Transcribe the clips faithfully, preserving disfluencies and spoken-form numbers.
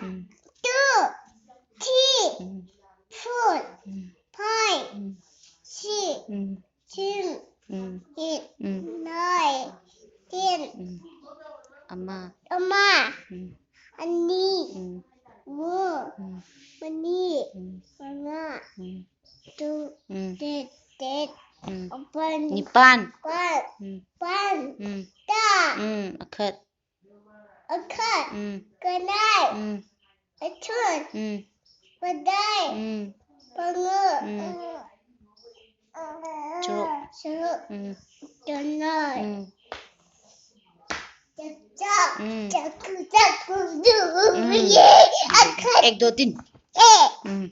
ꯎꯝ, two, three, ꯎꯝ, four, ꯎꯝ, five, ꯎꯝ, six, ꯎꯝ, seven, ꯎꯝ, eight, ꯎꯝ, nine, ten, ꯎꯝ. ꯑꯃ. ꯑꯃ, ꯎꯝ, ꯑꯅꯤ, ꯎꯝ, ꯑꯍꯨꯝ, ꯎꯝ, ꯃꯔꯤ, ꯎꯝ, ꯃꯉꯥ, ꯎꯝ, two, ꯎꯝ, three, three, ꯎꯝ. open, ꯅꯤꯄꯥꯟ. one, ꯎꯝ, one, ꯎꯝ, ta, ꯎꯝ. ꯑꯈꯠ. ꯑꯈꯠ, ꯎꯝ, ꯀꯅꯥꯏ, ꯎꯝ, ꯑꯊꯨꯟ, ꯎꯝ, ꯃꯗꯥꯏ, ꯎꯝ, ꯄꯉꯨ, ꯎꯝ. ꯆꯨꯔꯨꯞ. ꯆꯨꯔꯨꯞ, ꯎꯝ, ꯇꯅꯥꯏ, ꯎꯝ, ꯆꯥꯛꯆꯥ, ꯎꯝ. ꯆꯥꯛꯀꯨ, ꯆꯥꯛꯀꯨ, ꯗꯨ, ꯎꯝ. ꯌꯦ, ꯑꯈꯠ, ꯑꯦꯛ ꯗꯣ ꯇꯤꯟ. ꯑꯦ, ꯎꯝ,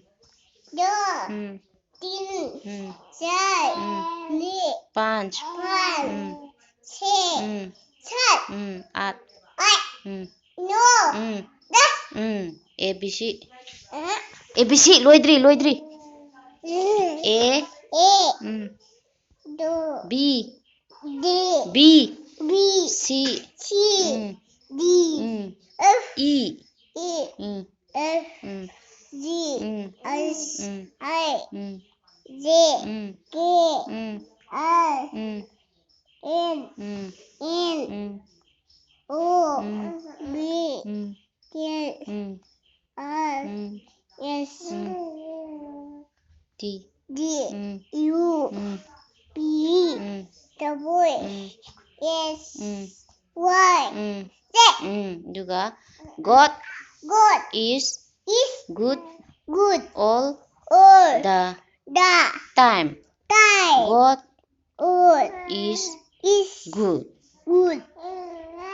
ꯗꯣ, ꯎꯝ, ꯇꯤꯟ, ꯎꯝ, ꯆꯥꯏ, ꯎꯝ. ꯅꯤ, ꯄꯥꯟꯆ. ꯐꯥꯟ, ꯎꯝ, ꯁꯦ, ꯎꯝ, ꯁꯠ, ꯎꯝ, ꯑꯥꯠ. ꯑꯥꯏ, ꯎꯝ, ꯅꯣ, ꯎꯝ, ꯗ, ꯎꯝ. A B C. ꯑ, ꯑꯦ ꯕꯤ ꯁꯤ ꯂꯣꯏꯗ꯭ꯔꯤ, ꯂꯣꯏꯗ꯭ꯔꯤ. ꯎꯝ, ꯑꯦ. ꯑꯦ, ꯎꯝ. ꯗꯣ, B. D, B. B, C. C, um, D, um. F, E. E, um, F, um, G, um, H, um, I, um, J, um, K, um, R, um, N, um, N, um, O, um, B, um, K, um, R, um, S, um. T. D, um, U, um, P, um, double, um, S, um, Y, um, J, um. ꯑꯗꯨꯒ God God, is is, good good, all all, the the, time. time, God all, is is, good. Good.